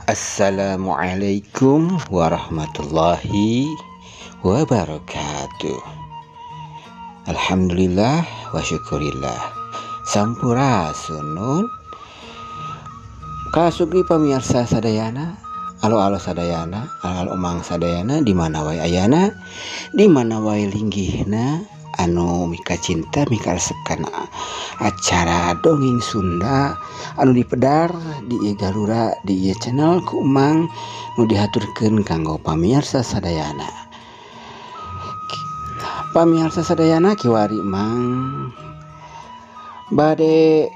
Assalamualaikum warahmatullahi wabarakatuh. Alhamdulillah wa syukurillah. Sampurasun. Kasugi pamirsa sadayana, alo-alo sadayana, alo-alo umang sadayana di mana wae ayana, di mana wae linggihna anu mika cinta mika resep kana acara dongeng Sunda anu dipedar di ieu galura di ieu channel ku Emang nu dihaturkeun kanggo pamirsa sadayana. Pamirsa sadayana kiwari Emang bade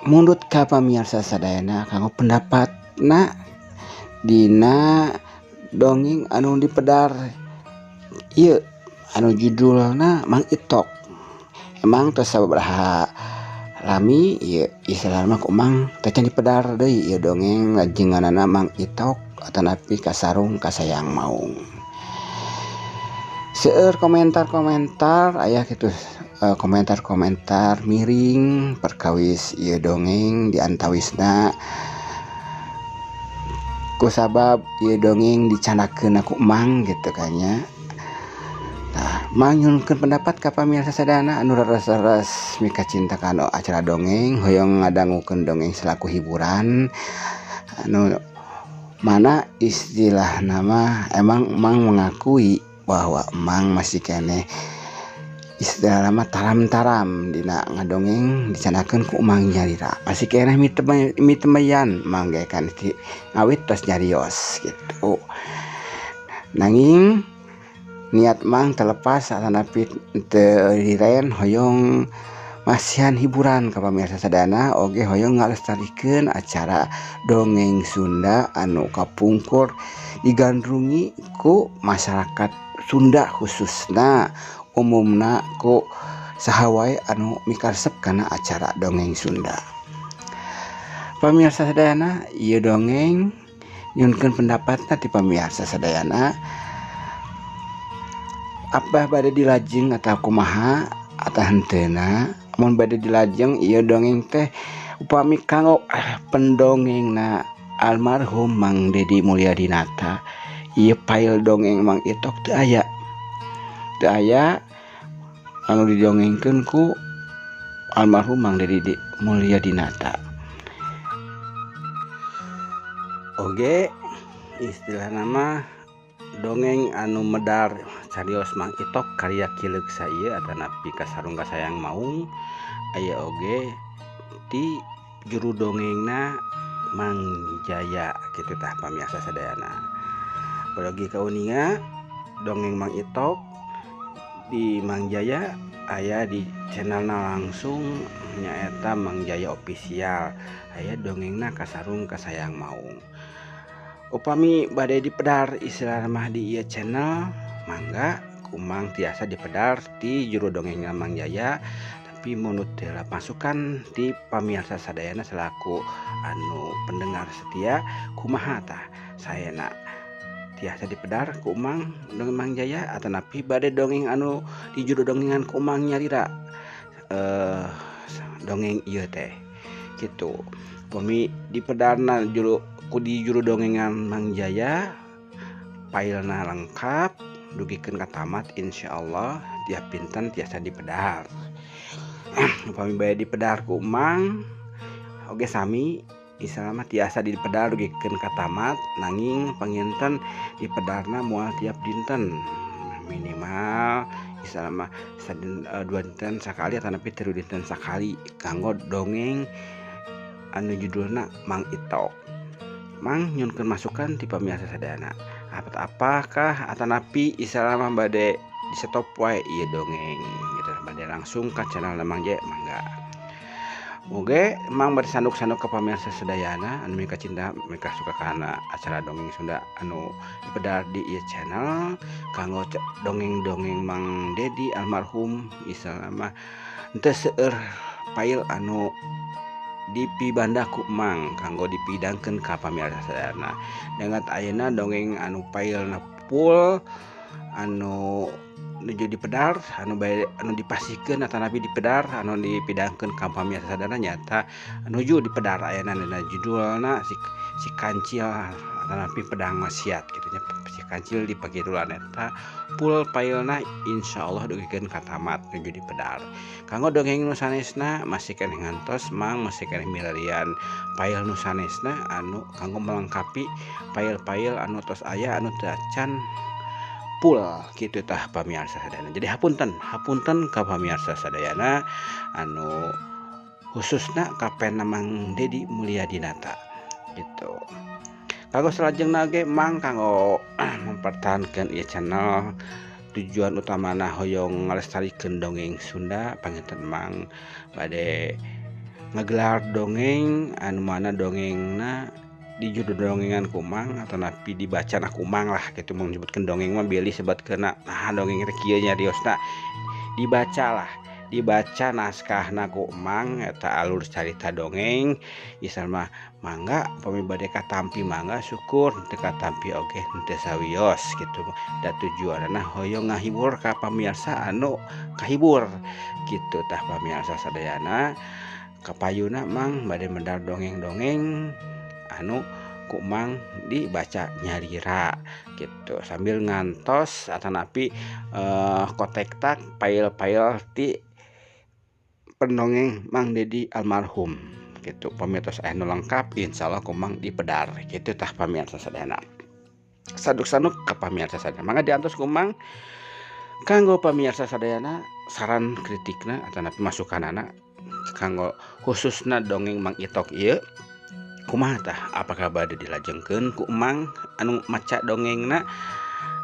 mundut ka pamirsa sadayana kanggo pendapatna dina dongeng anu dipedar ieu anu judulna Mang Itok. Emang tos sababaraha lami ieu istilahna ku Mang teh can dipedar deui ieu dongeng lajenganana Mang Itok atanapi Kasarung Kasayang Maung. Seueur komentar-komentar aya kitu, komentar-komentar miring perkawis ieu dongeng diantawisna kusabab ieu dongeng dicanakeun ku Mang gitu kan nya. Nah, Mang nyuhunkeun pendapat ka pamirsa sadayana anu reres-reres mika cinta kana acara dongeng, hoyong ngadangukeun dongeng selaku hiburan anu mana istilah nama emang Mang mengakui bahwa Mang masih keneh istilah nama taram-taram dina ngadongeng dicanakeun ku Mang nyalira masih keneh mitemeyan Mang ge kan ngawit tos nyarios gitu. Nanging niat Mang terlepas atanapi teu liren hoyong masihan hiburan ka pamirsa sadayana oge hoyong ngalestarikeun acara dongeng Sunda anu kapungkur digandrungi ku masyarakat Sunda khususna umumna ku saha wae anu mikaresep kana acara dongeng Sunda. Pamirsa sadayana ieu dongeng nyunkeun pendapatna ti pamirsa sadayana. Apa bade dilajeng atau kumaha atau henteuna? Mun bade dilajeng ieu dongeng teh upami kanggo pendongengna almarhum Mang Dedi Mulyadinata ieu file dongeng Mang Itok teu aya. Teu aya anu didongengkeun ku almarhum Mang Dedi Mulyadinata. Oge istilah nama dongeng anu medar carios Mang Itok karya Ki Leuksa ieu atanapi Kasarung Kasayang Maung aya oge di juru dongengna Mang Jaya kitu tah pamirsa sadayana. Bagi kauninga dongeng Mang Itok di Mang Jaya aya di channelna langsung nyaeta Mang Jaya Official aya dongengna Kasarung Kasayang Maung. Upami bade dipedar istilah mah di ieu channel mangga kumang tiasa dipedar di juru dongengna Mang Jaya, tapi menurut masukan di pamirsa sadayana selaku anu pendengar setia kumaha tah saena tiasa dipedar ku Mang dongeng Mang Jaya atanapi bade dongeng anu di juru dongengan ku Mang nyalira dongeng ieu teh kitu. Upami dipedarna juru ku di juru dongengan Mang Jaya filena lengkap dugikeun ka tamat insyaallah tiap pinten tiasa dipedar. Upami bade dipedar ku Mang oge sami istilah mah tiasa dipedar dugikeun ka tamat, nanging panginten dipedarna moal tiap dinten, minimal istilah mah dua dinten sakali atanapi 3 dinten sakali kanggo dongeng anu judulna Mang Itok. Mang nyunkeun masukan ti pamirsa sadayana. Apakah atanapi istilah mah bade di stop wae ieu dongeng gitu, bade langsung ka channel Mang Jaya mangga. Oge Mang bade sanduk-sanduk ka pamirsa sadayana anu mika cinta mika suka kana acara dongeng Sunda anu dipedar di ieu channel kanggo dongeng-dongeng Mang Dedi almarhum istilah mah teu seueur file anu dipibanda ku Mang kanggo dipidangkeun ka pamirsa sadayana. Dangat ayeuna dongeng anu filena full anu nuju dipedar anu bae anu dipasihkeun atanapi dipedar anu dipidangkeun ka pamirsa sadayana nyata nuju dipedar ayana dina judulna si kancil atanapi pedang wasiat kitu nya. Si kancil di pagidulan eta full filena insyaallah dugikeun ka tamat nuju dipedar. Kanggo dongeng nu sanesna masih keneh ngantos mang masih keneh milarian file nu sanesna anu kanggo melengkapi file-file anu tos aya anu teu acan full kitu tah pamirsa sadayana. Jadi hapunten ka pamirsa sadayana anu khususna ka pena Mang Dedi Mulyadinata gitu. Kanggo salajengna ge Mang kanggo mempertahankan ieu channel tujuan utamana hoyong ngalestarikeun dongeng Sunda panginten Mang bade ngagelar dongeng anu mana dongengna di judul dongengan kumang atau napi dibaca nah kumang lah gitu menyebutkan dongeng mah bilih sebatkeun nah dongeng teh kieu nyariosna dibacalah dibaca naskahna ku Mang eta alur carita dongeng isal mah mangga pami bade katampi mangga syukur teu katampi oge henteu sawios gitu da tujuanna hoyong ngahibur ka pamirsa anu kahibur gitu tah pamirsa sadayana. Kapayuna Mang bade medar dongeng-dongeng anu ku Mang dibaca nyalira gitu sambil ngantos atanapi kotektak file-file ti pendongeng Mang Dedi almarhum gitu. Pamirsa anu lengkap insyaallah ku Mang dipedar gitu tah pamirsa sadayana. Saduk-sanuk ka pamirsa sadayana mangga diantos ku Mang kanggo pamirsa sadayana saran kritikna atanapi masukanana kanggo khususna dongeng Mang Itok ieu kumaha tah apakah bade dilajengkeun ku Mang anu maca dongengna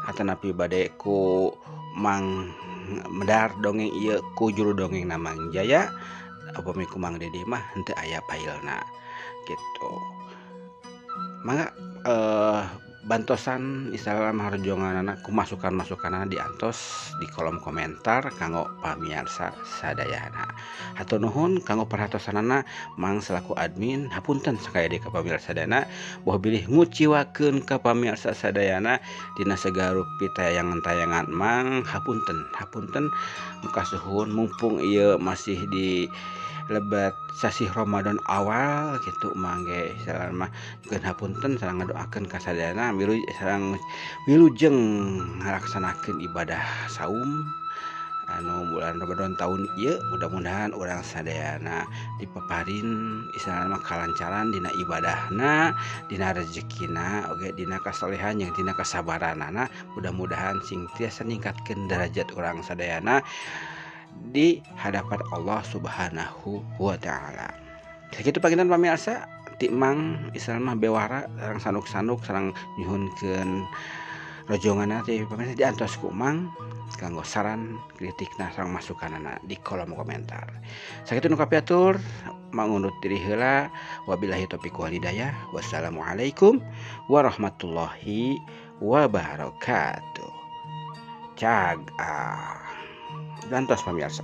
atanapi bade ku Mang medar dongeng ieu ku juru dongengna Mang Jaya upami ku Mang Dedi mah henteu aya filena gitu. Mangga bantosan istilah harjonganana ku masukan-masukanana diantos di kolom komentar kanggo pamirsa sadayana. Hatur nuhun kanggo perhatosanana Mang selaku admin hapunten sakaya deui ka pamirsa sadayana boh bilih nguciwakeun ka pamirsa sadayana dina sagarupi tayangan-tayangan Mang hapunten muka suhun mumpung ieu masih di lebat sasih Ramadan awal gitu Mang ge istilah mah nyuhunkeun hapunten sareng ngadoakeun ka sadayana sareng wilujeng ngalaksanakeun ibadah saum anu bulan Ramadan tahun ieu mudah-mudahan urang sadayana dipaparin istilahna mah kalancaran dina ibadahna dina rezekina oge dina kasolehan jeung dina kasabaranana mudah-mudahan sing tiasa ningkatkeun derajat urang sadayana di hadapan Allah Subhanahu wa taala. Sakitu panginten pamirsa ti Mang istilahna mah bewara sareng sanuk-sanuk sareng nyuhunkeun rojonganna ti pamirsa diantos ku Mang kanggo saran kritikna sareng masukanana di kolom komentar. Sakitu nu kapiatur mangunut diri heula wabillahi taufiq wal hidayah wassalamualaikum warahmatullahi wabarakatuh. Cag ah. Gantos pamirsa.